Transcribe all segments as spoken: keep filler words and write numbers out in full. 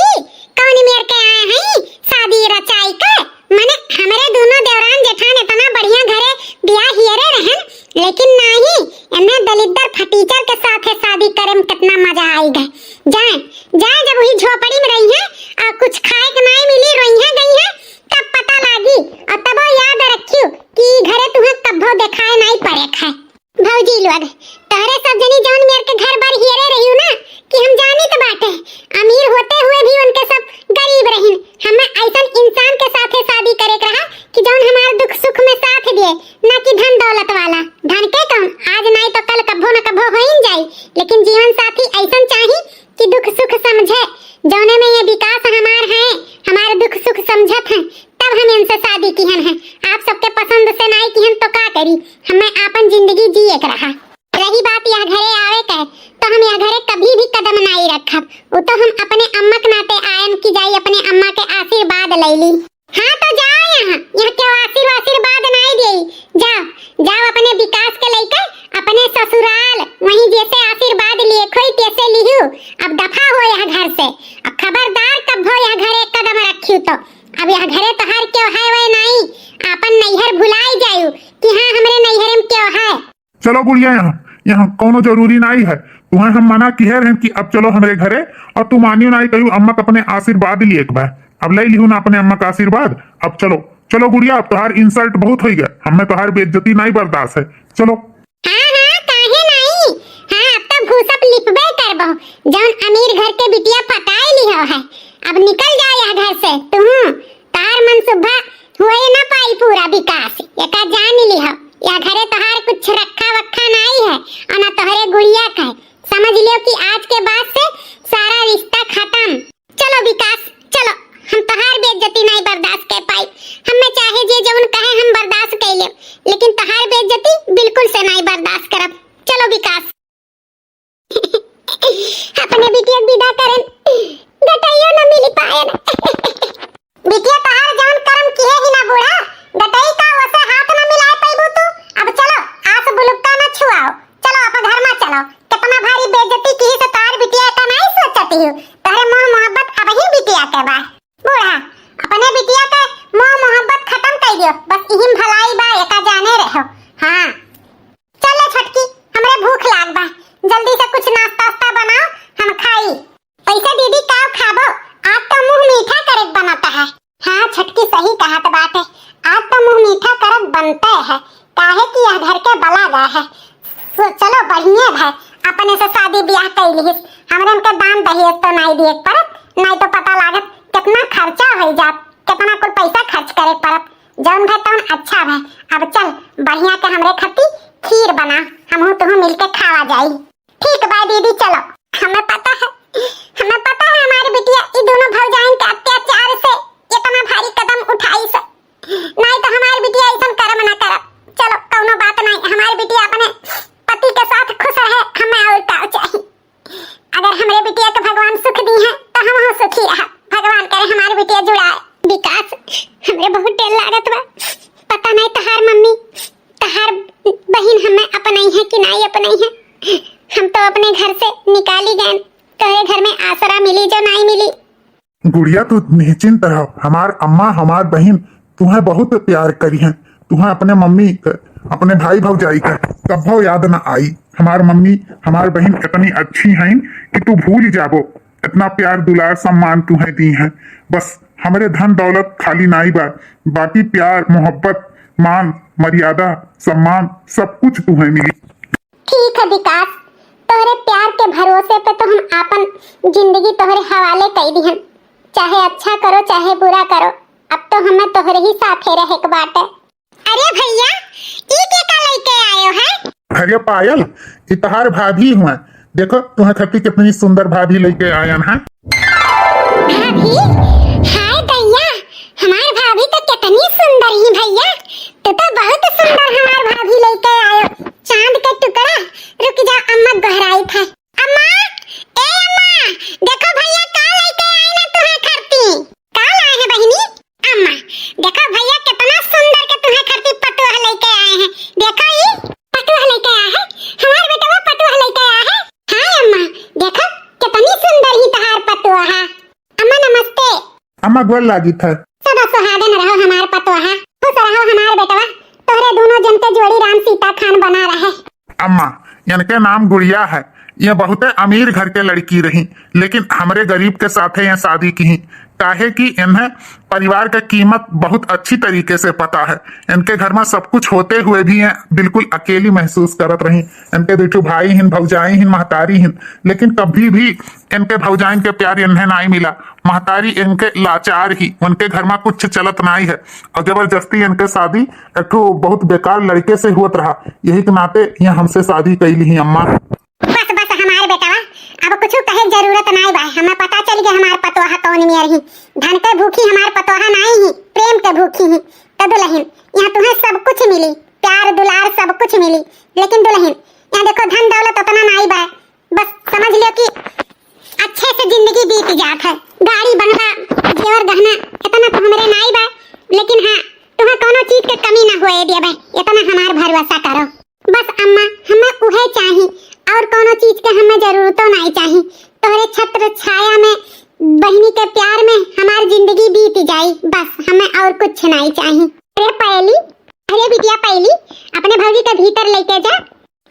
कि कौन मेर के आए हैं शादी रचाई के। मने हमरे दोनों देवरान जेठान इतना बढ़िया घरे बियाह हियरे रहन, लेकिन नाही, एमे दलिद्दर फटीचर के साथे शादी करे में कितना मजा आई गए। जाए, जाए जब वही झोपड़ी में रही है और कुछ खाए के नाई मिली, रोई है गई है, तब पता लागी और तबो याद रखियो कि ई घरे तुहे कब्बो देखाए नाई पड़े खाए। भौजी लोग, तोहरे सब जनी जौन मेर के घर बार हियरे रहियो ना कि हम जानित बाटे, अमीर होते हुए भी उनके सब गरीब रहिन। हमें ऐसन इंसान के साथे शादी करे के रहा कि जौन हमार दुख सुख में साथ दिए, ना कि धन दौलत वाला। धन के कौन, आज नाई तो कल कब्बो न कब्बो होइन जाई, लेकिन जीवन साथी ऐसन चाही कि दुख सुख समझे, जौने में ये विकास हमार हैं, हमार दुख सुख समझत हैं, तब हम इनसे शादी किहन हैं। आप सबके पसंद से नाई किहन तो का करी, हमें आपन जिंदगी जिए के रहा। रही बात यह घरे आवे के, तो हम यह घरे कभी भी कदम नाई रखब। वो तो हम अपने अम्मा के नाते आयन कि जाई अपने अम्मा के आशीर्वाद लैली। हाँ तो जाओ यहाँ, यहाँ केहू आशीर्व-, आशीर्वाद नाई देई। जाओ, जाओ अपने विकास के लइके अपने ससुराल, वहीं जैसे आशीर्वाद लिए खोई तैसे लिहू। अब दफा हो यह घर से, अब खबरदार कब्बो यह घरे कदम रखियो तो। अब यह घरे तोहार केहू है वह नाई, आपन नैहर भुलाई जायू कि हाँ हमरे नैहरे में केहू है। चलो गुड़िया, यहाँ, यहाँ कौनो जरूरी नाई है। तुम्हें हम मना किहे रहन कि अब चलो हमरे घरे, और तू मानियो नाई, कहियो अम्मा का अपने आशीर्वाद लिए एक बार। अब ले लिहू ना अपने अम्मा का आशीर्वाद। अब चलो, चलो गुड़िया, अब तोहार insult बहुत होई गया, हमें तोहार बेइज्जती नाई बर्दाश्त है। चलो। हाँ, हाँ, काहे नाई? हाँ, अब तो भूसप लिपबे करबो, जौन अमीर घर के बिटिया पटाए लिहो है। अब निकल जा यह घर से, तू तार मनसूबा होए ना पाई पूरा विकास, एका जान लिहो। या घरे तोहार कुछ रखा वखा नाई है, और ना तोहरे गुड़िया का है। समझ लियो कि आज के बाद से सारा रिश्ता खत्म। चलो विकास, चलो, हम तोहार बेइज्जती नाई बर्दाश्त कर पाई। हमें चाहे जे जौन कहे हम बर्दाश्त कर लेब, लेकिन तोहार बेइज्जती बिल्कुल से नाई बर्दाश्त करब। चलो विकास। अपने बिटिया के विदा करन, गटइयो न मिली पायन। बिटिया तोहार जौन करम किहे ही ना बूढ़ा, गटई का ओसे हाथ न मिलाए पइबू तू। अब चलो, आस बुलुक्का न छुआओ, चलो अपन घर में चलो। कितना भारी बेइज्जती किहिस तोहार बिटिया, एका नाई सोचती हूँ। तोहरे मोह मोहब्बत अब ही बिटिया के बा। बूढ़ा, अपने बिटिया के मोह मोहब्बत खत्म कर दियो, बस इही में भलाई बा, एका जाने रहो। हाँ। चल छोटकी, हमरे भूख लाग बा, जल्दी से कुछ नाश्ता वास्ता बनाओ, हम खाई। कैसे दीदी, का खाबो? आज तो मुंह मीठा करे के बनत है। हाँ छोटकी, सही कहत बाटे, आज तो मुंह मीठा करे के बनते है, काहे कि यह घर के बला गए है। सो चलो बढ़िया है, अपने से शादी ब्याह कर लिहिस, हमरे उनके दान दहेज तो नाई दिए के पड़त, नाई तो पता लागत कितना खर्चा हो जात, कितना कुल पैसा खर्च करे के पड़त। जौन भय तौन अच्छा भय। अब चल, बढ़िया के हमरे खातिर खीर बना, हमहू तुहू मिलके खावा जाई। ठीक बा दीदी, चलो। हमें पता है, हमें पता है हमारी बिटिया ई दोनों भौजाइन के अत्याचार से इतना भारी कदम उठाई से, नहीं तो हमारी बिटिया ऐसन करम ना करत। चलो, कौनो बात नहीं, हमारी बिटिया अपने पति के साथ खुश रहे, हमें और का चाहिए। अगर हमरे बिटिया के भगवान सुख दी है, तो हम सुखी रहा। भगवान करे हमार बिटिया जुड़ाए। विकास, हमरे बहुत डर लागत बा। पता नहीं तहार मम्मी, तहार बहिन हमें अपनाई है कि नहीं अपनाई है। हम तो अपने घर से निकाली गए, तोहरे घर में आसरा मिली जो नहीं मिली। गुड़िया, तू निश्चिंत रहो, हमार अम्मा, हमार बहिन तुम्हें बहुत प्यार करी हैं। तुम्हें अपने मम्मी क, अपने भाई भौजाई का कभो याद ना आई। हमार मम्मी, हमार बहिन इतनी अच्छी हैं कि तू भूल जाबो। इतना प्यार, दुलार, सम्मान तुम्हें दी हैं। बस हमरे धन दौलत खाली नाई बा, बाकी प्यार, मोहब्बत, मान, मर्यादा, सम्मान सब कुछ तुम्हें मिली। ठीक है विकास, तोहरे प्यार के भरोसे पे तो हम आपन जिंदगी तोहरे हवाले कई दिहन। चाहे अच्छा करो, चाहे बुरा करो, अब तो हमें तोहरे ही साथे रहे के बाटे। अरे भैया, ई के का लेके आयो है? अरे पायल, ई तहार भाभी हुआ। देखो, तुम्हें खातिर कितनी सुंदर भाभी लेके आयन है। भाभी? हाय दैया, हमार भाभी तो कितनी सुंदर ही भैया। तू तो बहुत सुंदर हमार भाभी लेके आयो, चांद के टुकड़ा। रुक जा, अम्मा गोहराई था। अम्मा, ए अम्मा, देखो भैया का लेके आए ना तुम्हें खरती। का लाए हैं बहिनी? अम्मा, देखो भैया कितना सुंदर के तुम्हें खरती पतोह लेके आए हैं। देखो ई पतोह लेके आया है, हमार बेटवा पतोह लेके आया है। हाँ अम्मा, देखो कितनी सुंदर ही तहार अम्मा गोर लागित है। सदा सुहागन रहो हमार पतोहा, खुश रहो हमार बेटवा, तोहरे दोनों जन के जोड़ी राम सीता खान बना रहे। अम्मा, इनके नाम गुड़िया है, ये बहुते अमीर घर के लड़की रही, लेकिन हमरे गरीब के साथे ये शादी किहीं, काहे कि इन्हें परिवार के कीमत बहुत अच्छी तरीके से पता है। इनके घर में सब कुछ होते हुए भी ये बिल्कुल अकेली महसूस करत रही। इनके दुइ ठो भाई हिन, भौजाई हिन, महतारी हिन, लेकिन कभी भी इनके भौजाइन के प्यार इन्हें नाई मिला। महतारी इनके लाचार ही, उनके घर में कुछ चलत नाई है और जबरदस्ती इनके शादी एक ठो बहुत बेकार लड़के से हुअत रहा, यही के नाते ये हमसे शादी कैली ही अम्मा। बस, बस हमार बेटवा, अब कुछ कहे के जरूरत नाई बा। हमें पता चल गया हमार पतोहा कौन मेर ही। धन के भूखी हमार पतोहा नाई ही, प्रेम के भूखी ही। तो दुलहिन, यहाँ तुम्हें सब कुछ मिली, प्यार दुलार सब कुछ मिली, लेकिन दुलहिन, यहाँ देखो, धन दौलत उतना नाई बा, बस समझ लो कि अच्छे से जिंदगी बीत जात है। गाड़ी, बंगला, जेवर, गहना, इतना तो हमरे नाई बा, लेकिन हाँ, तुम्हें कोनो चीज के कमी ना होए देबे, इतना हमार भरोसा करो। बस अम्मा, हमें उहे चाही, और कोनो चीज के हमें जरूरतो नाई चाही। तोहरे छत्र छाया में, बहिनी के प्यार में हमार जिंदगी बीत जाई, बस हमें और कुछ नाई चाही। अरे पयली, अरे बिटिया पयली, अपने भौजी के भीतर लेके जा।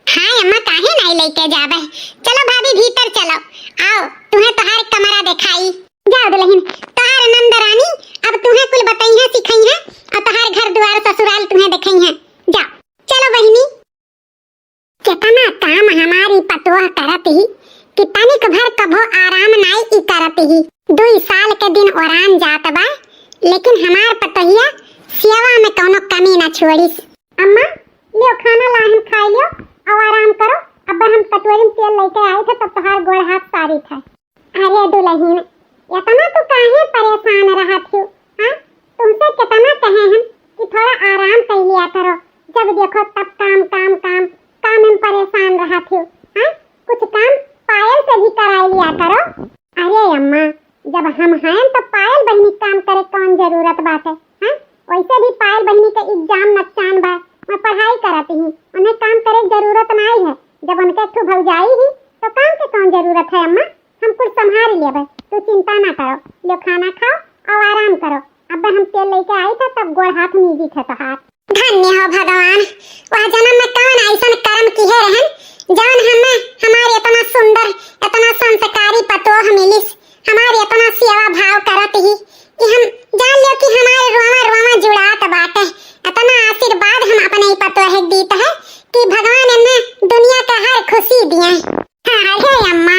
हाँ अम्मा, काहे नाई लेके जाबे? चलो भाभी, भीतर चलो। आओ, तुम्हें तोहार कमरा देखाई। जाओ दुलहिन, तोहार नंद रानी अब तुम्हें कुल बतइहें, सिखइहें और तोहार घर दुआर ससुराल तुम्हें देखइहें। जाओ, चलो बहिनी। केतना काम हमारी पतोह करत ही कि तनिक भर कभो आराम नाई ई करत ही। दुई साल के दिन ओरान जात बा, लेकिन हमार पतोहिया सेवा में कौनो कमी ना छोड़िस। अम्मा, लियो खाना लाहिन, खाई लियो और आराम करो। अब हम कटोरी में तेल लेके आई थे, तब तोहार गोड़ हाथ सारी थे। अरे दुलहिन, इतना तू काहे परेशान रहत हो? हाँ, तुमसे कितना कहे हम कि थोड़ा आराम कर लिया करो, जब देखो तब काम, काम, काम, काम में परेशान रहत हो। हाँ, कुछ काम पायल से भी कराई लिया करो। अरे अम्मा, जब हम हैं तो पायल बहिनी काम करे कौन जरूरत बाटे? हाँ, वैसे भी पायल बहिनी के एग्जाम नच्चान बा, मैं पढ़ाई करत ही, उन्हें काम करे के जरूरत नाई है। जब उनके एक ठो भौजाई ही तो काम के कौन जरूरत है अम्मा? हम कुल संभाल लेबे, तू चिंता ना करो। लो खाना खाओ और आराम करो। अब हम तेल लेके आई था, तब गोड़ हाथ मीजी थे तोहार। धन्य हो भगवान, वह जन्म में कौन ऐसन कर्म किहे रहन, जौन हमें हमारे इतना सुंदर, इतना संस्कारी पतोह मिलिस, हमारे इतना सेवा भाव करत ही कि हम जान लियो कि हमारे रोवा रोवा जुड़ात बाटे। इतना आशीर्वाद हम अपने ही पतोह के दीत है कि भगवान इन्हें दुनिया का हर खुशी दिए। अरे अम्मा,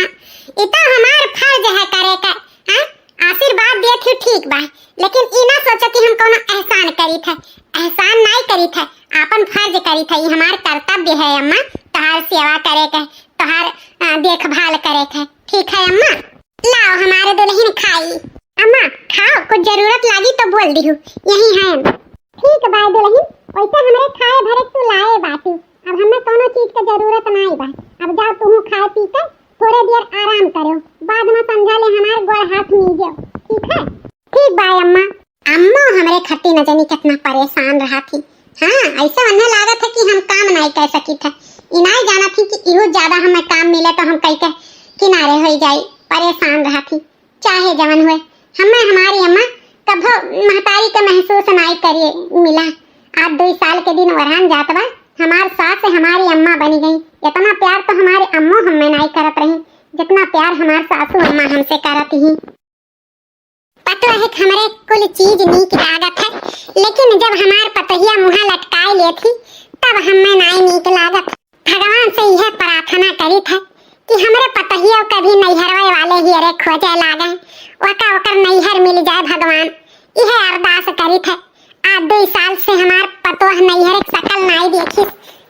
ई तो हमार फर्ज है करे का, हाँ? आशीर्वाद देत ही ठीक बा, लेकिन ई ना सोचो कि हम कोनो एहसान करीत है। एहसान नाई करीत है, आपन फर्ज करीत है। ई हमार कर्तव्य है अम्मा, तोहार सेवा करे के, तोहार, अ, देखभाल करे के। ठीक है अम्मा, लाओ हमारे दुलहिन खाई। अम्मा, खाओ, कुछ जरूरत लागी तो बोल दिहु, यही है। ठीक बा दुलहिन, वैसे हमरे खाए भरे तू लाए बाटी, अब हमें कोनो चीज के जरूरत नाई बा। अब जाओ तुहू खाए पी के थोड़े देर आराम करो, बाद में संझा ले हमार गोड़ हाथ मीजो, ठीक है? ठीक बा अम्मा। अम्मा हमरे खट्टी न जानी कितना परेशान रहत ही। हाँ, ऐसे उन्हें लागत है कि हम काम नाई कर सकित है। ई नाई जानत ही कि इहो ज्यादा हमें काम मिले तो हम कई के किनारे हो जाई, परेशान रहत ही। चाहे जवन होए, हमें हमारी अम्मा कभो महतारी के महसूस नाई करिए मिला। आज दुई साल के दिन ओरान जात बा, हमार सास हमारी अम्मा बनी गई। इतना प्यार तो हमारे अम्मो हमें नाई करत रही, जितना प्यार हमार सासू अम्मा हमसे करत ही। पतोह के हमरे कुल चीज नीक लागत है, लेकिन जब हमार पतोहिया मुँह लटकाए लेत ही, तब हमें नाई नीक लागत। भगवान से यह प्रार्थना करित है कि हमरे पतोहियो के भी नैहरवे वाले ही अरे खोजे लागे, ओका ओकर नैहर मिल जाए भगवान, यह अरदास करित है। आज दुई साल से हमार पतोह नैहर के शकल नाई देखिस,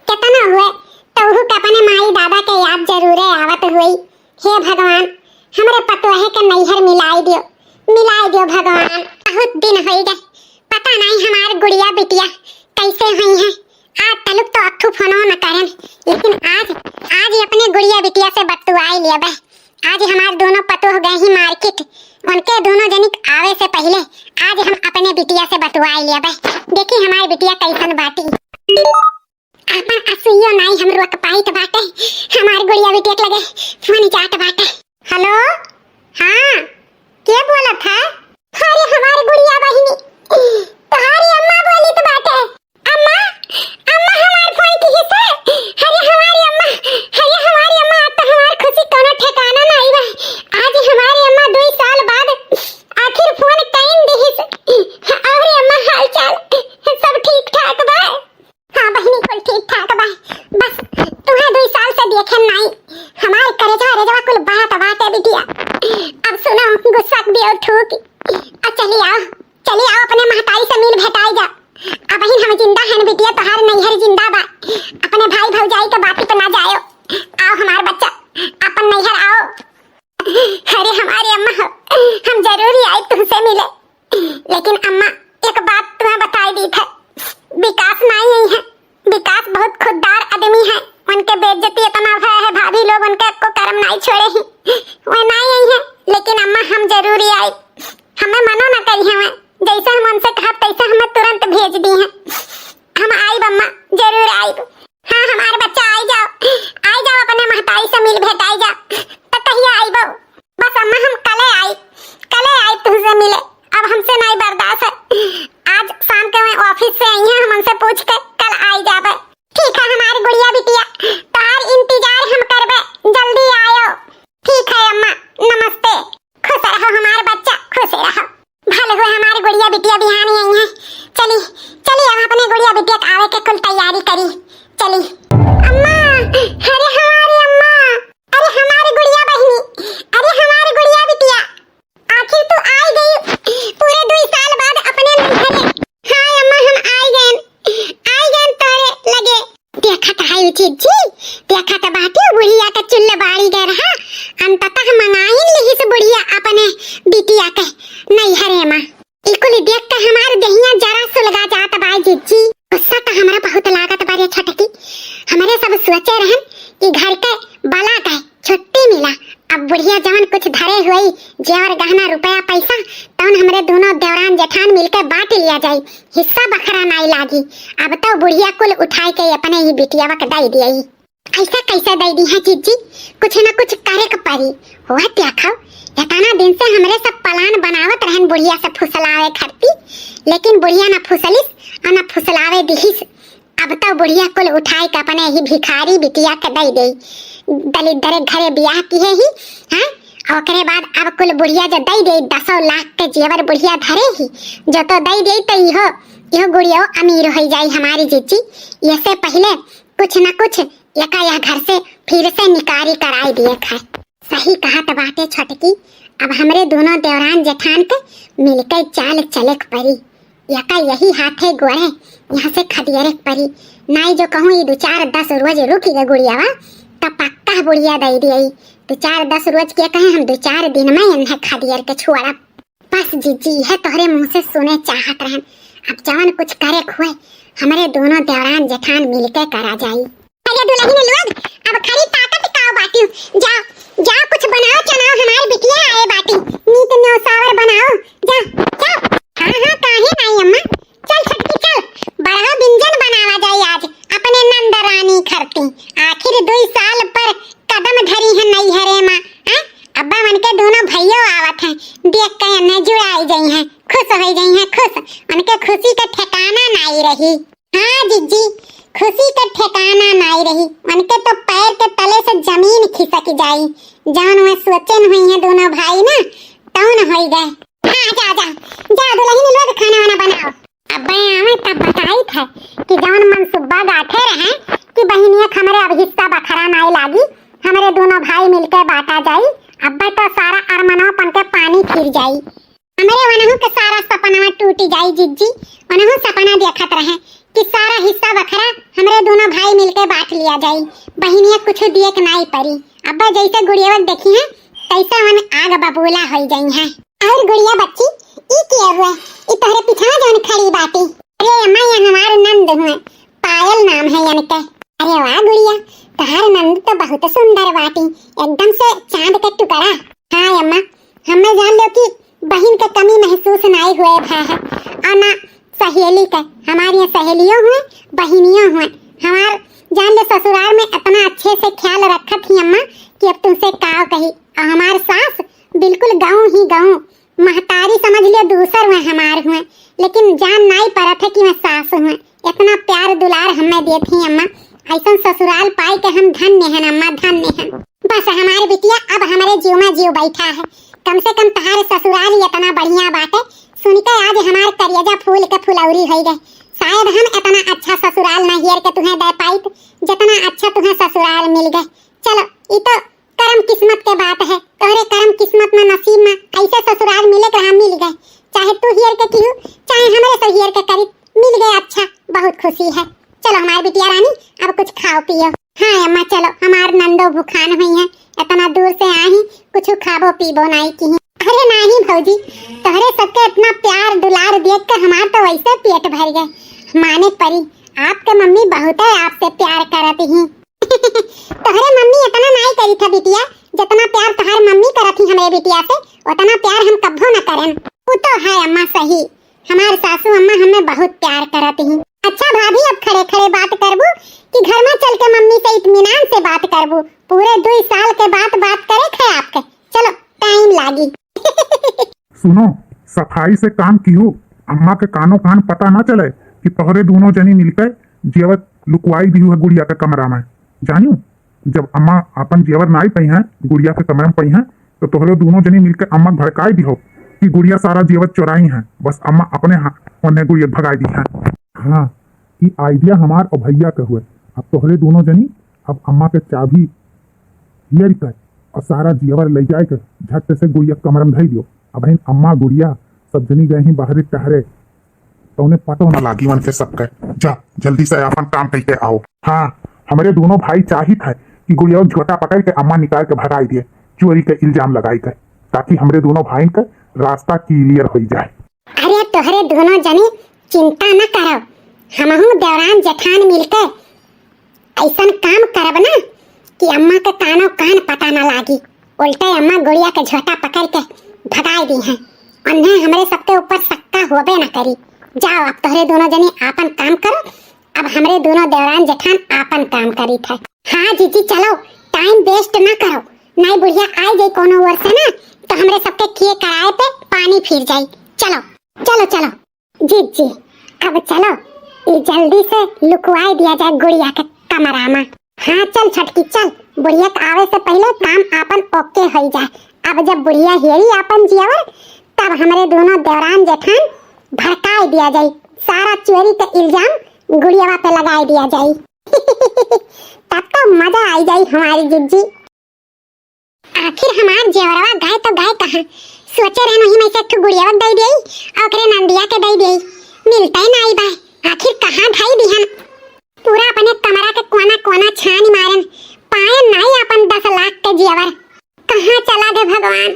केतना हुए तो उहू के अपने माई दादा के याद जरूरे आवत हुई। हे भगवान, हमरे पतोहे के नैहर मिलाई दियो, मिलाई दियो भगवान। बहुत दिन होई गए, पता नहीं हमार गुड़िया बिटिया कैसे हुई है। आज तलुक तो अक्खू फोनो न करन, लेकिन आज, आज ही अपने गुड़िया बिटिया से बतुआई लियबे। आज हमार दोनों पतोह गए ही मार्केट, उनके दोनों जनिक आवे से पहले आज हम अपने बिटिया से बतुआई लियबे। देखी हमार बिटिया कैसन बाटी। आपन असुइयो नाई हम रोक पाइत बाटे। हमार गुड़िया बिटिया के लगे फोन जात बाटे। हेलो, हाँ, के बोलत है? अरे आ चली आओ, चली आओ, अपने महतारी से मिल भेटाई जा। अबहिन हम जिंदा हन बिटिया, तोहार नैहर जिंदा बा। अपने भाई भौजाई के बाती पे ना जायो। आओ हमार बच्चा, अपन नैहर आओ। अरे हमारी अम्मा हो, हम जरूर ही आई तुमसे मिले। लेकिन अम्मा, एक बात तुम्हें बताई दी थे, विकास नाई आई है। विकास बहुत खुददार आदमी है, उनके बेइज्जती इतना भय है भाभी लोग, उनके को कर्म नाई छोड़े ही, वह नाई आई है। लेकिन अम्मा, हम जरूर ही आई, हमें मनो न करी है, जैसे हम उनसे कहब तैसे हमें तुरंत भेज दी है। हम आइब अम्मा, जरूर आइब। हाँ हमार बच्चा, आई जाओ, आई जाओ, अपने महतारी से मिल भेटाई जा। त कहिया आइबो? बस अम्मा, हम कले आई, कले आई तुमसे मिले। अब हमसे नाई बर्दाश्त है। आज शाम के मैं ऑफिस से आई हैं, हम उनसे पूछ के कल आई जाबे। ठीक है हमार गुड़िया बिटिया, तोहार इंतजार हम करबे, जल्दी आयो। ठीक है अम्मा, नमस्ते। खुश रहो हमार बच्चा, खुश रहो। भल हुए हमार गुड़िया बिटिया बिहान आई हैं। चली, चली अब अपने गुड़िया बिटिया के आवे के कुल तैयारी करी। चली। अम्मा, अरे हमारी अम्मा, अरे हमारी गुड़िया बहिनी, अरे हमारी गुड़िया बिटिया, आखिर तू आई गई पूरे दुई साल बाद अपने नैहरे। हाँ अम्मा, हम आई गए, आई गए तोरे लगे। देखत है जिज्जी, देखत बाटे बुढ़िया के चुल्ल बाड़ी गए रहा, अंततः मंगाइन लिहिस बुढ़िया अपने बिटिया के नैहरे मा। ई कुल देख के हमार देहिया जरा सुलगा जात बा जिज्जी। गुस्सा त हमरा बहुत लागत बा रे छोटकी। हमरे सब सोचे रहन कि घर के बला के छुट्टी मिला। अब बुढ़िया जवन कुछ धरे हुई, जेवर गहना रुपया पैसा, तवन हमरे दोनों देवरान जेठान मिलके बांट लिया जाई। हिस्सा बखरा नाई लागी। अब तो बुढ़िया कुल उठाई के अपने ही बिटियावा के दई दियई। ऐसा कैसे दे दी है जिज्जी? कुछ न कुछ करे के पड़ी। हुआ देखो, इतना दिन से हमरे सब प्लान बनावत रहन बुढ़िया से फुसलावे खरती, लेकिन बुढ़िया न फुसलिस और न फुसलावे दिहिस। अब तो बुढ़िया कुल उठाई के अपने ही भिखारी बिटिया के दे दे, दलिद्दर घरे बियाह किहे ही। हाँ, ओकरे बाद अब कुल बुढ़िया जो दे दे, दसों लाख के जेवर बुढ़िया धरे ही, जो तो दे दे तो इहो, इहो गुड़ियो अमीर हो जाई हमारी जिज्जी। ये से पहले कुछ न कुछ एका यह घर से फिर से निकारी कराई दिए खाए। सही कहत बाटे छोटकी, अब हमरे दोनों देवरान जेठान के मिलके चाल चले के परी। एका यही हाथे गोड़े यहाँ से खदेरे के परी। नाई जो कहूँ ई दो चार दस रोज रुकी गए गुड़ियावा, त पक्का बुढ़िया दे दियई। दो चार दस रोज के कहे हम दो चार दिन में इन्हें खदेर के छोड़ब। बस जिज्जी, यह तोहरे मुंह से सुने चाहत रहन। अब जवन कुछ करे हुए, हमरे दोनों देवरान जेठान मिलके करा जाई। अरे दुलहिन लोग, अब खड़ी ताकत काव बाटी? जाओ, जाओ कुछ बनाओ चनाओ, हमार बिटिया आए बाटी। नीक न्योसावर बनाओ, जाओ, जाओ। हाँ, हाँ, काहे नाई अम्मा? चल छोटकी चल, बड़हा व्यंजन बनावा जाई आज अपने नंद रानी खरती। आखिर दुई साल पर कदम धरी है नैहरे मा, हैं? अब्बा उनके दोनों भइयो आवत हैं, देख के एन्हें जुड़ाई जइहैं, खुश होइ जइहैं, खुश। उनके खुशी के ठिकाना नाई रही। हाँ जिज्जी, खुशी के ठिकाना नाई रही। उनके तो पैर के तले से जमीन खिसक जाई। जौन वे सोचेन हुइहैं दोनों भाई ना, तौन होइ गए। हाँ, जा, जा, जा दुलहिन लोग खाना वाना बनाओ। अब्बे आवे तब बताइत है कि जौन मनसुब्बा गाठे रहे कि बहिनिया के हमरे अब हिस्सा बखरा नाई लागी, हमरे दोनों भाई मिलके बांटा जाई। अब्बे तो सारा अरमनवा पन के पानी फिर जाई। हमरे वनहु के सारा सपनवा टूट जाई जिज्जी। वनहु सपना देखत रहे कि सारा हिस्सा बखरा हमरे दोनों भाई मिलके बांट लिया जाई, बहिनिया कुछ दिए के नाई परी। अब्बे जैसे गुड़ियावा देखिहैं तैसे वन आग बबूला होइ जइहैं। और गुड़िया बच्ची, ई के हुए? ई तोहरे पिछवा जौन खड़ी बाटी? अरे अम्मा, ये हमार नंद हुए, पायल नाम है इनके। अरे वाह गुड़िया, तोहार नंद तो बहुत सुंदर बाटी, एकदम से चांद के टुकड़ा। हाँ अम्मा, हमें जान लो कि बहिन के कमी महसूस नाई हुए भा है, और ना सहेली के। हमारी सहेलियों हुए, बहिनियों हुए, हमार जान लो ससुराल में इतना अच्छे से ख्याल रखत ही अम्मा कि अब तुमसे काव कही। और हमार सास बिल्कुल गाँव ही गाँव, महतारी समझ लियो दूसर हुए हमार हुए, लेकिन जान नाई परत है कि मैं सास हुए। इतना प्यार दुलार हमें देत ही अम्मा, ऐसन ससुराल पाई के हम धन्य हन अम्मा, धन्य हन। बस हमार बिटिया अब हमारे जीव में जीव बैठा है, कम से कम तहार ससुराल ही इतना बढ़िया बाटे। सुन के आज हमार करियजा फूल के फुलौरी होइ गए। शायद हम इतना अच्छा ससुराल ना हेर के तुम्हें दे पाइत, जितना अच्छा तुम्हें ससुराल मिल गए। चलो, ई तो करम किस्मत के बात है, तोहरे करम किस्मत में, नसीब में ऐसे ससुराल मिले के रहा, मिल गए। चाहे तू हेर के किहू, चाहे हमरे से हेर के करी, मिल गए, अच्छा, बहुत खुशी है। चलो हमार बिटिया रानी, अब कुछ खाओ पियो। हाँ अम्मा, चलो, हमार नंदो भूखान हुई है, इतना दूर से आई, कुछ खाबो पीबो नाई की। अरे नाही भौजी, तोहरे सबके इतना प्यार दुलार देख के हमार तो वैसे पेट भर गए। माने परी, आपके मम्मी बहुत है आपसे प्यार करत ही। तोहरे मम्मी इतना नाई करी था बिटिया, जितना प्यार तोहार मम्मी करत ही हमरे बिटिया से, उतना प्यार हम कब्बो न करन। वो तो है अम्मा सही, हमार सासू अम्मा हमें बहुत प्यार करत ही। अच्छा भाभी, अब खड़े खड़े बात करबू कि घर में चल के मम्मी से इत्मीनान से बात करबू? पूरे दो साल के बाद बात करे थे आपके। चलो, टाइम लागी। सुनो, सफाई से काम किहू, अम्मा के कानो कान पता ना चले कि तोहरे दोनों जनी मिलके जेवर लुकवाई दिहू है गुड़िया के कमरा में। जानियो, जब अम्मा अपन जेवर नाई पई हैं, गुड़िया के कमरा में पई हैं, तो तोहरे दोनों जनी मिलके अम्मा के भड़काई दिहो कि गुड़िया सारा जेवर चोराई हैं, बस अम्मा अपने हा-, ओने गुड़िया भगाई दी हैं। हाँ, ई आइडिया हमार और भैया के हुए। अब तोहरे दोनों जनी अब अम्मा के चाभी हेर के और सारा जेवर ले जाए के झट से गुड़िया कमरा में धई दियो। अब अम्मा गुड़िया सब जनी गए ही बाहरे टहरे, तौने पतो ना लागी उनके सबके। जा, जल्दी से अपन काम कइके आओ। हाँ, हमरे दोनों भाई चाहित है कि गुड़िया झोटा पकड़ के अम्मा निकाल के भगाई दिए, चोरी के इल्जाम लगाई के, ताकि हमरे दोनों भाई के रास्ता क्लियर हो जाए। अरे तोहरे दोनों जनी चिंता न करो, हमहू देवरान जेठान मिलके ऐसन काम करब ना कि अम्मा के कानो कान पता न लागी, उल्टे अम्मा गुड़िया के झोटा पकड़ के भगाई दी हैं। उन्हें हमरे सबके ऊपर शक्का होबे न करी। जाओ, अब तोहरे दोनों जनी आपन काम करो, अब हमरे दोनों देवरान जेठान आपन काम करी थे। हाँ जीजी, चलो, टाइम वेस्ट ना करो, नाई बुढ़िया आई जाई कोनो ओर से ना, तो हमरे सबके किए कराए पे पानी फिर जाई। चलो, चलो, चलो। जीजी, अब चलो, ई जल्दी से लुकवाई दिया जाए गुड़िया के कमरा में। हाँ, चल छोटकी, चल, बुढ़िया के आवे से पहले काम आपन ओके होई जाए। अब जब बुढ़िया हेरी आपन जियावर, तब हमरे दोनों देवरान जेठान भड़काई दिया जाई, सारा चोरी के इल्जाम गुड़ियावा पे लगाई दिया जाई। तब तो मजा आई जाई हमारी जीजी। आखिर हमार जेवरवा गए तो गए कहाँ? सोचे रहन वही में से एक ठो गुड़ियावा के दई देई, और ओकरे नंदिया के दई देई। मिलते नाई बा, आखिर कहाँ धई दिहन? पूरा अपने कमरा के कोना कोना छानी मारन, पाए नाई अपन दस लाख के जेवर। कहाँ चला गए भगवान,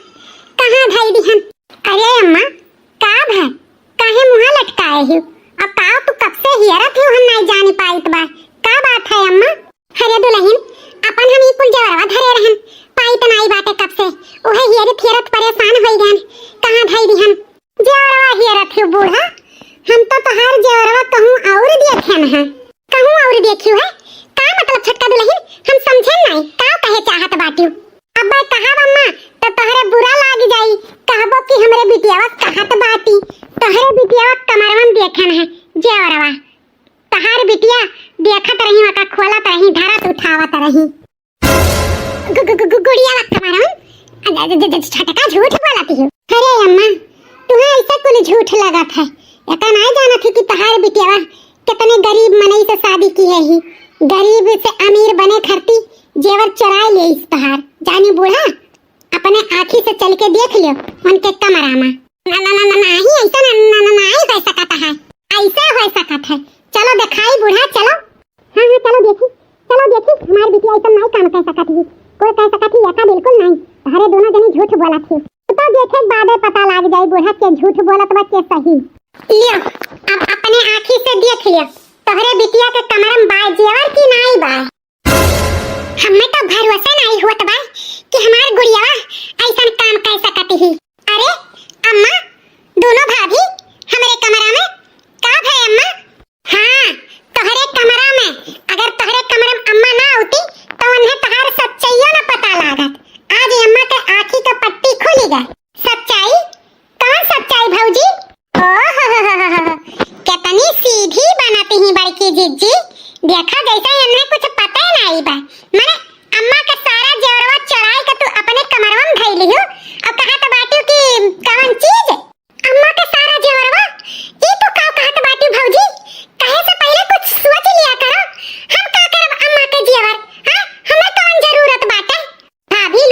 कहाँ धई दिहन? अरे अम्मा, का भय? काहे मुँह लटकाए हो? और का तू कब से हियरत हो, हम नाई जानी पाइत बा। का बात है अम्मा? अरे दुलहिन, अपन हम ई कुल जेवरवा धरे रहन, पाइत नाई बाटे कब से। उहे हियरत हियरत परेशान होई गन, कहाँ धई दिहन? जेवरवा हियरत हो बूढ़ा, हम तो तोहार जेवरवा कहूँ और देखेन है। कहूँ और देखियो है? का मतलब छोटका दुलहिन, हम समझेन नाई, का कहे चाहत बाटियो? अब्बे कहब अम्मा, तो तोहरे बुरा लाग जाई, कहबो कि हमरे बिटियावा कहत बाटी, तोहरे बिटियावा कमरवन देखेन है, जेवरवा। तोहार बिटिया देखत रही, ओका खोलत रही, धरत उठावत रही। गु-, गु-, गु-, गु-, गुड़िया मत मारो। अ, ज-, ज-, ज-, छोटका झूठ बोलत ही। अरे अम्मा, तुहे ऐसे कुल झूठ लगत है। एका नाई जानत ही कि तोहार बिटिया कितने गरीब मनई से शादी की है ही। गरीब से अमीर बने खरती जेवर चुराए ले इस तोहार। जानी बूढ़ा, अपने आँखी से चल के देख लियो उनके कमरा में। ना, ना, ना, ना, नाही, ऐसा ना, ना, ना, नाही हो सकत है। ऐसे हो सकत है। चलो देखाई बूढ़ा, चलो। हाँ, हाँ, चलो देखी, चलो देखी, हमार बिटिया ऐसा नाही काम कह सकत ही। कोई कह सकत ही, ऐसा बिल्कुल नाही। तोहरे दोनों जनी झूठ बोलत ही। तो देखे के बादे पता लाग जाई बूढ़ा के झूठ बोलत बा के सही। लियो, अब अपने आँखी से देख लियो, तोहरे बिटिया के कमरम बा जेवर की नाही बा। हमें तो भरोसा नाही होत बा कि हमार गुड़िया ऐसन काम कर सकत ही। अरे अम्मा, दोनों भाभी हमरे कमरा में। का भय अम्मा? हाँ, तोहरे कमरा में। अगर तोहरे कमरा में अम्मा ना होती तो उन्हें तोहार सच्चाइयों ना पता लागत। आज अम्मा के आँखी का पट्टी खुली गए। सच्चाई? कौन सच्चाई भौजी? ओहो, कितनी सीधी बनत ही बड़की जिज्जी। देखा जैसे इन्हें कुछ पता ही नाही बा। माने अम्मा के सारा जेवरवा चुराई के तू अपने कमरवा में धई लिहू और कहत बाटू कि कौन चीज? अम्मा के सारा जेवरवा? ई तू का कहत बाटू भौजी? कहे से पहले कुछ सोच लिया करो। हम का करब अम्मा के जेवर? हाँ, हमें कौन जरूरत बाटे? भाभी,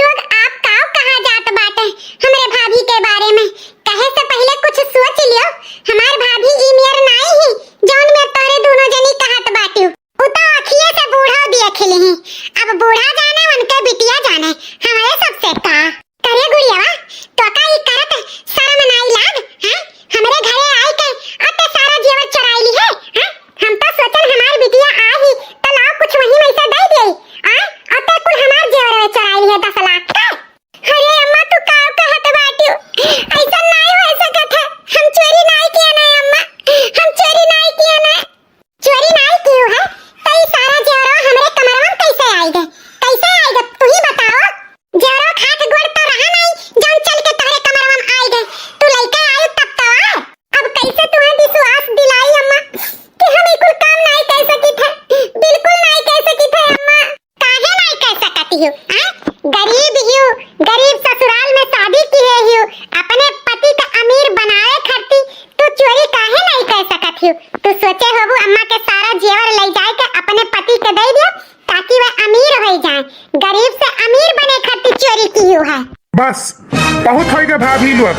तू सोचे होबू अम्मा के सारा जेवर लइ जाए के अपने पति के दइ दियो, ताकि वह अमीर होइ जाए। गरीब से अमीर बने खातिर चोरी किहू है। बस, बहुत होइ गए भाभी लोग।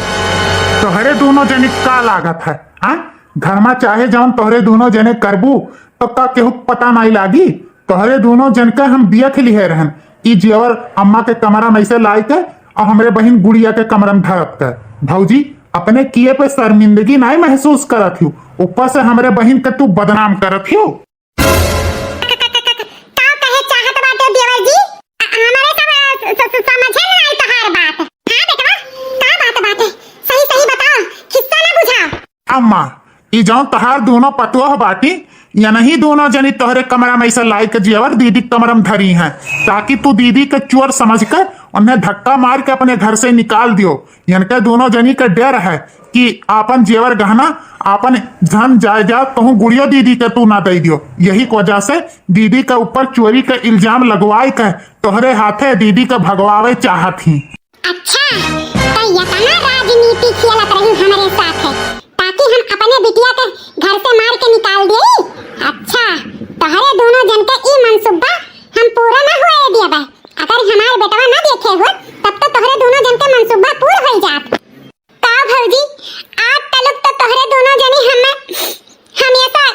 तोहरे दुनो जने का लागत है, हाँ? घर मा चाहे जौन तोहरे दुनो जने करबू, तो का केहू के पता नाहीं लागी? तोहरे दुनो जन के हम देख लिहे रहन, ई जेवर अम्मा के कमरा में से लाइ के और हमरे बहिन गुड़िया के कमरा में धरत के। भौजी, अपने किए पे शर्मिंदगी नाहीं महसूस करत हियो, ऊपर से हमरे बहिन के तू बदनाम करत हियो। का कहे चाहत बाटे देवर जी? अ, हमरे सब, अ, स-, स-, समझे ना आई तोहार बात। हाँ बेटवा, का बात बाटे? सही सही बताओ, खिस्सा ना बुझाओ। अम्मा, ई जौन तोहार दुनो पतोह बाटी, यनही दुनो जनी तोहरे कमरा में से लाइ के जेवर दीदी के कमरा में धरी हैं, ताकि तू दीदी के चोर समझ के उन्हें धक्का मार के अपने घर से निकाल दियो। इनके दुनो जनी के डर है कि आपन जेवर गहना, आपन धन जायदाद कहूँ गुड़ियो दीदी के तू ना दे दियो। यही के वजह से दीदी के ऊपर चोरी के इल्जाम लगवाए के तोहरे हाथे दीदी के भगवावे चाहत ही। अच्छा, तो इतना राजनीति खेलत रही हमरे साथ, ताकि हम अपने बिटिया के घर से मार के निकाल देई? अच्छा, तोहरे दुनो जन के ई मनसूबा हम पूरा ना होए देबे। अगर हमार बेटवा ना देखे होत, तब तो तोहरे दुनो जन के मनसूबा पूर होई जात। का भौजी, आज तलक तो तोहरे दुनो जनी हमें हमेशा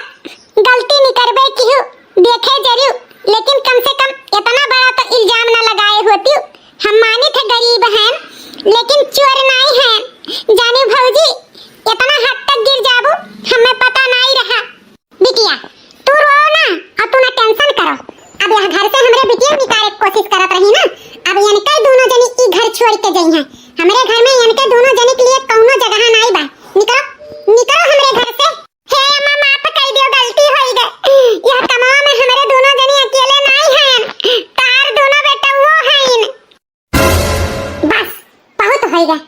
गलती निकरबे किहू, देखे जरियो, लेकिन कम से कम इतना बड़ा तो इल्जाम ना लगाए होती। हम मानित है गरीब हैं, लेकिन चोर नाहीं हैं। जानी भौजी, इतना हद तक गिर जाबू, हमें पता नाहीं रहा। बिटिया, तू रो ना और तू ना tension करो। अब यह घर से हमरे बिटिया निकाले के कोशिश करत रही ना, अब इनके दुनो जनी ई घर छोड़ के जइहैं। हमरे घर में इनके दुनो जनी के लिए कौनो जगह नाहीं बा। निकरो, निकरो हमरे घर से। हे अम्मा, माफ कइ दियो, गलती होइ गए। यह कमवा में हमरे दुनो जनी अकेले नाहीं हैं, तार दुनो बेटवो हैं। बस, बहुत होइ गए।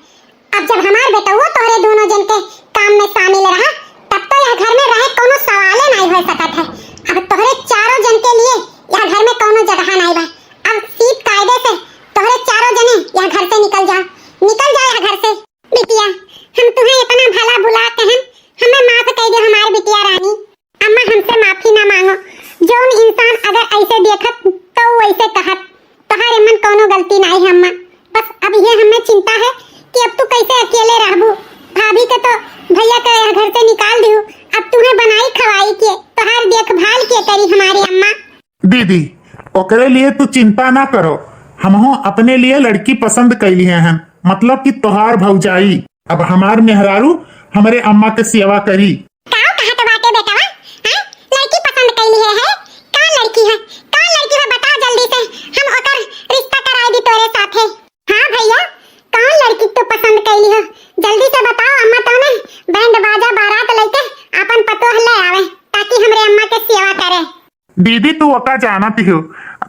अब जब हमार बेटवो तोहरे दुनो जन के काम में शामिल रहा, तब तो यह घर में रहे कौनो सवाले नाहीं होइ सकत है। अब तोहरे चारों जन के लिए यह घर में कौनो जगह नाहीं बा। अब सीध कायदे से तोहरे चारों जने यह घर से निकल जाओ, निकल जाओ यह घर से। बिटिया, हम तुहें इतना भला बुला के हम, हमें माफ कइ दे हमार बिटिया रानी। अम्मा, हमसे माफी ना मांगो। जौन इंसान अगर ऐसे देखत, तो वो ऐसे कहत। तोहार एमन कौनो गलती नाहीं है अम्मा। बस अब ये हमें चिंता है कि अब तू कैसे अकेले रहबू। भाभी के तो भैया के घर से निकाल दिहू। अब तुहें बनाई खवाई के, तोहार देखभाल के करी हमारी अम्मा? दीदी, ओकरे लिए तू चिंता ना करो, हमहू अपने लिए लड़की पसंद कइ लिहे हैं, मतलब कि तोहार भौजाई। अब हमार मेहरारू हमरे अम्मा के सेवा करी। का कहत बाटे बेटवा? हाँ? लड़की पसंद कइ लिहे है? का लड़की है? का लड़की है? बता जल्दी से, हम ओकर रिश्ता कराई दी तोरे साथे। हाँ भैया, कौन लड़की तू पसंद कइ लिहो? जल्दी से बताओ, अम्मा तौने बैंड बाजा बारात लइके आपन पतोह ले आवे, ताकि हमरे अम्मा के सेवा करे। दीदी, तू ओका जानत हियो,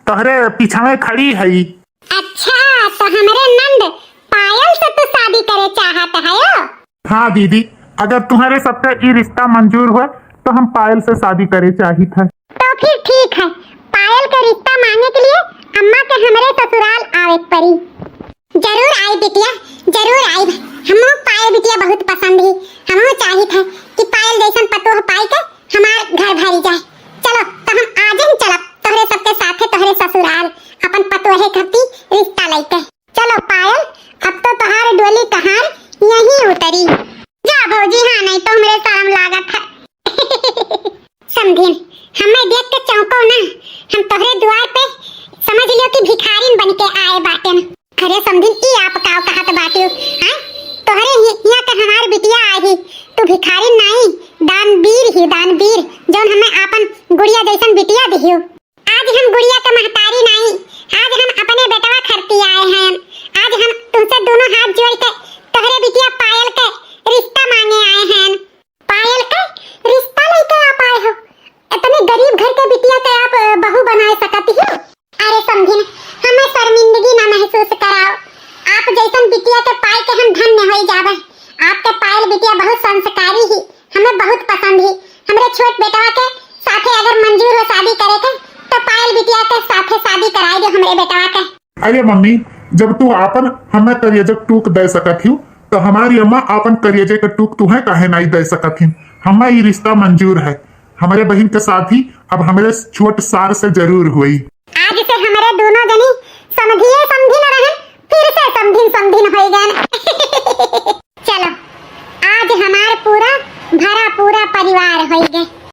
तोहरे पिछवे खड़ी हई। अच्छा, तो हमरे नंद पायल से तू शादी करे चाहत हयो? हाँ दीदी, अगर तुम्हरे सबके ई रिश्ता मंजूर हो, तो हम पायल से शादी करे चाहित है। तो फिर ठीक है, पायल के रिश्ता मांगे के लिए अम्मा के हमरे ससुराल आवे के पड़ी। जरूर आई बिटिया, जरूर आई। हमहू पायल बिटिया बहुत पसंद ही। हमहू चाहित है कि पायल जैसन पतोह पाई के हमार घर भरी जाए। चलो, तो हम आज ही चलब तोहरे सबके साथे तोहरे ससुराल, अपन पतोहे खातिर रिश्ता लइके। चलो पायल, अब तो तोहार डोली कहार यहीं उतरी। जा भौजी, हाँ, नहीं तो हमरे शर्म लागत है। समधिन, हमें देख के चौंको ना, हम तोहरे द्वार पे समझ लियो कि भिखारिन बन के आए बाटेन। अरे समधिन, ई आप काव कहत बाटियो, हैं? तोहरे हि-, हियां के हमार बिटिया आई, तू भिखारिन नाई, दानवीर ही, दानवीर, जौन हमें आपन गुड़िया जैसन बिटिया दिहियो। आज हम गुड़िया के महतारी नाई, आज हम अपने बेटवा खरती आए हैं। आज हम तुमसे दोनों हाथ जोड़ के तोहरे बिटिया पायल के रिश्ता मांगे आए हैं। पायल के रिश्ता लेके आप आए हो? इतने गरीब घर के बिटिया के आप, अ, बहू बनाए सकत हो? अरे समधिन, हमें शर्मिंदगी ना महसूस कराओ। आप जैसन बिटिया के पाई के हम धन्य होई जाबे। आपके पायल बिटिया बहुत संस्कारी ही, हमें बहुत पसंद ही। हमरे छोट बेटवा के साथे अगर मंजूर हो शादी करे के, तो पायल बिटिया के साथे शादी कराई दे हमरे बेटवा के। अरे मम्मी, जब तू आपन हमें करेजा के टूक दे सकत हियो, तो हमारी अम्मा आपन करेजे के टूक तुहें काहे नाई दे सकत हिन? हमें ई रिश्ता मंजूर है। हमरे बहिन के शादी अब हमरे छोट सार से जरूर होई। आज से हमरे दोनों जनी समधिये समधी न रहन, फिर से समधिन समधिन होई गए। चलो, आज हमार पूरा भरा पूरा परिवार होई गए।